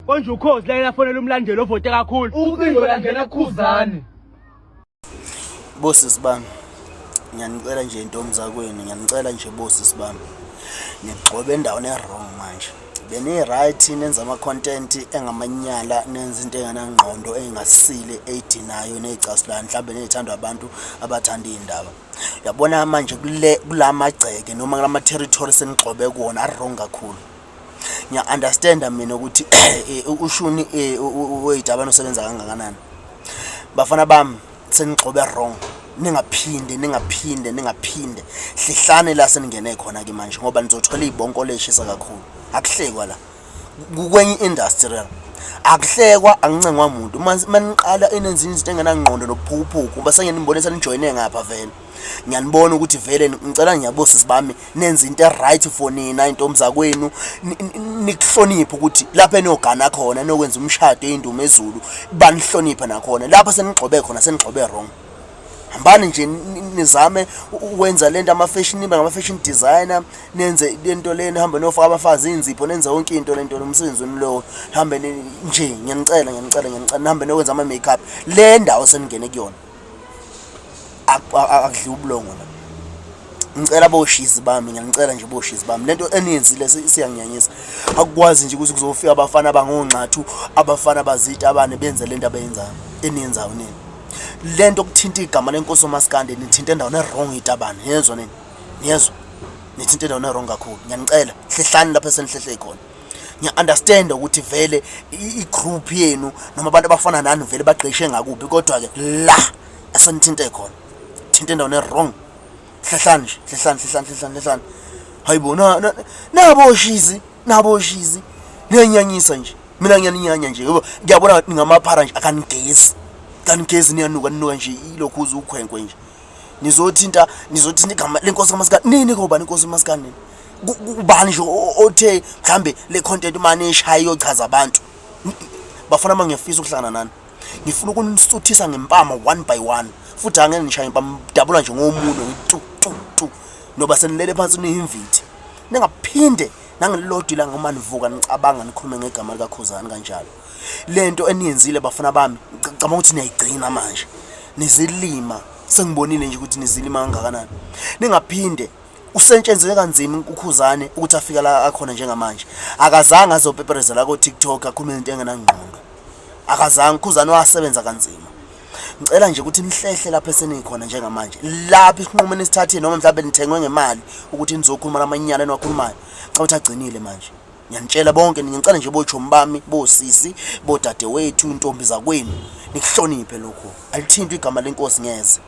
Konje ukhozi la lafonela umlandeli ovote kakhulu. Ucingo langena kuKhuzani. Bosisi bami, ngiyanicela nje ntombi zakwenu, ngiyanicela nje bosisi bami. Nigxobe endaweni e-wrong manje. Beni-right nenza ama-content engamanyala, nenza into engenangqondo, engasile, eyidinayo neyicasulayo, mhlawumbe neyithandwa abantu abathanda iy'ndaba. Yabona manje kule kula magceke noma kulama territory senigxobe kuwona a-wrong kakhulu. Ngiya-understanda mina ukuthi ushuni wey'tabane usebenza kangakanani. Bafana bami senigxobe wrong, ningaphinde ningaphinde ningaphinde. Hlehlani la seningene khona-ke manje ngoba nizothola iy'bonkolo ey'shisa kakhulu. Akuhlekwa la, kukwenye i-industry la. Akuhlekwa, akuncengwa muntu. Uma niqala enenza izinto engenangqondo nobuphukuphuku ngoba senginibone senijoyine ngapha vele. Ngiyanibona ukuthi vele ngicela ngiyabosisi bami nenze into e-right for nina intombi zakwenu, nikuhloniphe ukuthi lapho eniyogana khona niyokwenza umshado ey'ndumezulu banihloniphe nakhona. Lapho senigxobe khona senigxobe wrong. Hambani nje nizame ukwenza lento ama-fashion, nibe ngama-fashion designer, nenze lento le, nihambe niyofaka abafazi iy'nzipho, nenze yonke into lento lo msebenzi wenu lowo. Nihambe nje ngiyanicela ngiyanicela ngiyanicela nihambe niyokwenza ama-makeup. Le ndawo seningene kuyona akudliwa ubulongo la. Ngicela boshizi bami, ngiyanicela nje boshizi bami, lento eniyenzile isiyanginyanyisa. Akukwazi nje ukuthi kuzofika abafana abangongxathu, abafana abazitabane benze lento abayenzayo, eniyenzayo nina. Lento okuthinta igama lenkosi uMaskandi nithinta endaweni e-wrong itabane, niyezwa nini? Niyezwa? Nithinta endaweni e-wrong kakhulu. Ngiyanicela, hlehlani lapho esenihlehle khona. Ngiya-understand ukuthi vele i-group yenu noma abantu abafana nani vele bagqishe ngakuphi, kodwa-ke la esenithinte khona thinta endaweni e-wrong. Hlehlani nje, hlehlani, hlehlani, hlehlani, hlehlani. Hayibo, nabo oshizi, nabo oshizi, niyanyinyanyisa nje. Mina ngiyaninyanya nje ngoba ngiyabona ningamaphara nje, akanigezi, kanigezi, niyanuka, ninuka nje ilokhu uze ukhwenkwe nje. Nizothinta, nizothinta igama lenkosi kaMaskandi nini? Kobani inkosi kaMaskandi nini? Ubani nje othe mhlambe le content uma niyishaya iyochaza abantu? Bafana, uma ngiyafisa ukuhlangana nani, ngifuna ukunisuthisa ngempama one by one, futhi angeke ngishaye impama, dabula nje ngomunwe ngithi tu tu tu, noba senilele phansi niyimvithi. Ningaphinde nangelilodwa ilanga uma nivuka nicabanga nikhulume ngegama likaKhuzani kanjalo. Lento eniyenzile bafana bami, ngicabanga ukuthi niyayigcina manje nizilima. Sengibonile nje ukuthi nizilima kangakanani. Ningaphinde. Usetshenzwe kanzima uKhuzani ukuthi afike la akhona njengamanje. Akazange azopeperezela ko-TikTok akhulume into engenangqondo, akazange. UKhuzani wasebenza kanzima. Ngicela nje ukuthi nihlehle lapho esenikhona njengamanje, lapho isinqumo enisithathile noma mhlawumbe nithengwe ngemali ukuthi nizokhuluma lamanyala eniwakhulumayo, ngicela ukuthi agcinile manje. Ngiyanitshela bonke, ngicela nje bochomi bami, bosisi, bodadewethu, intombi zakwenu, nikuhloniphe lokhu. Alithintwa igama lenkosi ngeze.